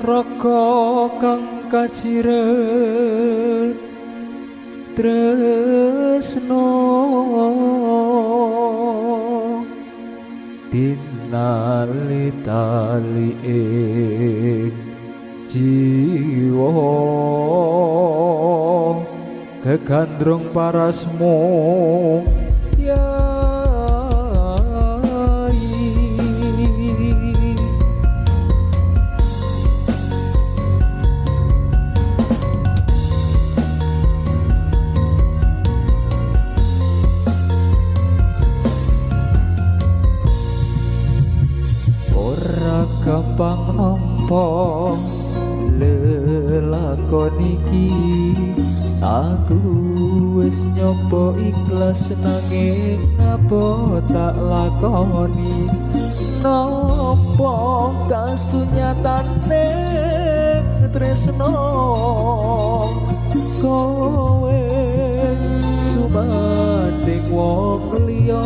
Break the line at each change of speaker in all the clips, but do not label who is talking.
Raga kang kaciret tresno tinali tali ing jiwa kegandrung parasmu yai. Ora gampang nampa lelakon iki, aku wis nyoba ikhlas nanging ngapa tak lakoni. Napa kasunyatane tresno kowe sumandhing wong liya.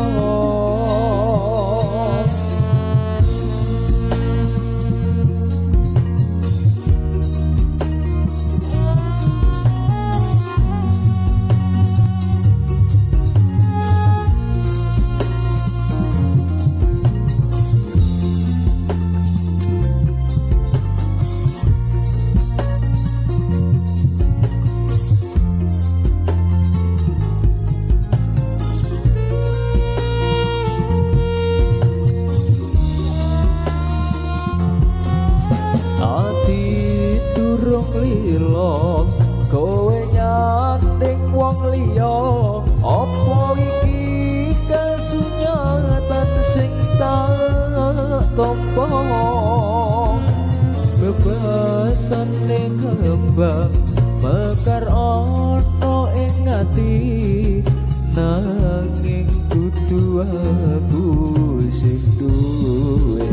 Ati durung lilo kowe nyanding wong liya, apa iki kasunyatan sing tak tampa? Bebasane kembang mekar ana ing ati, nanging dudu aku sing duweni.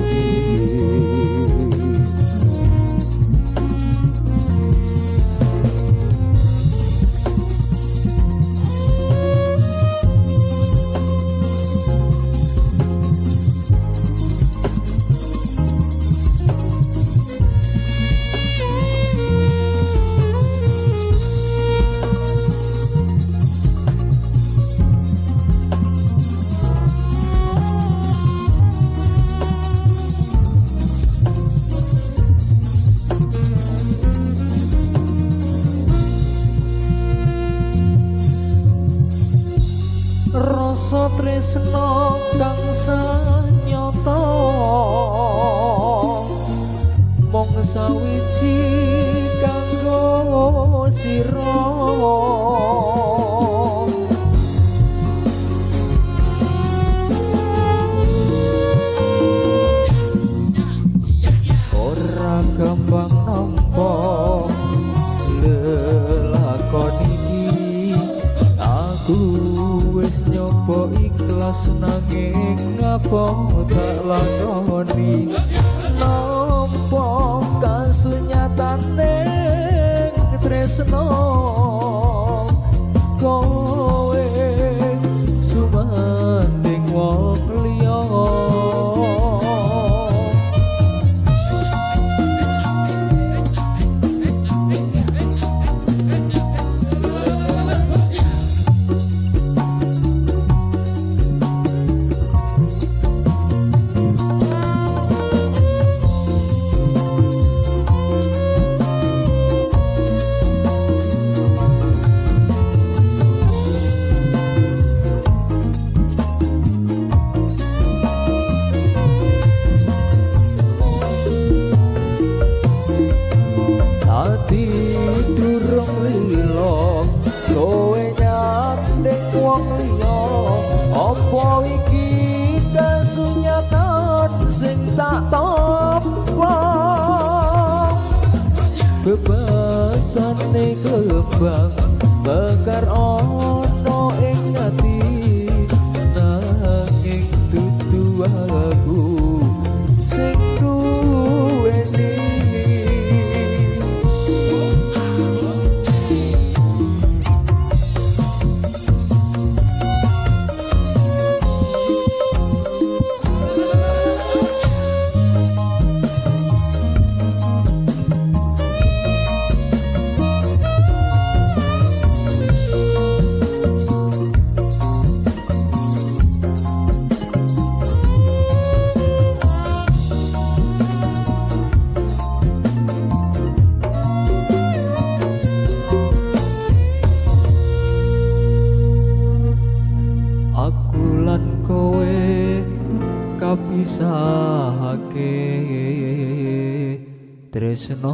Rasa tresno kang sanyata mung sawiji kanggo sira. Ora gampang nampa lelakon iki, aku wis nyoba ikhlas nanging ngapa tak lakoni. Nampa kasunyatane tresno kowe sumandhing wong liya. Ati durung lilo kowe nyanding wong liya, apa iki kasunyatan sing tak tampa? Bebasane kembang mekar ana ing ati, nanging dudu aku sing duweni. Kapisahake tresno.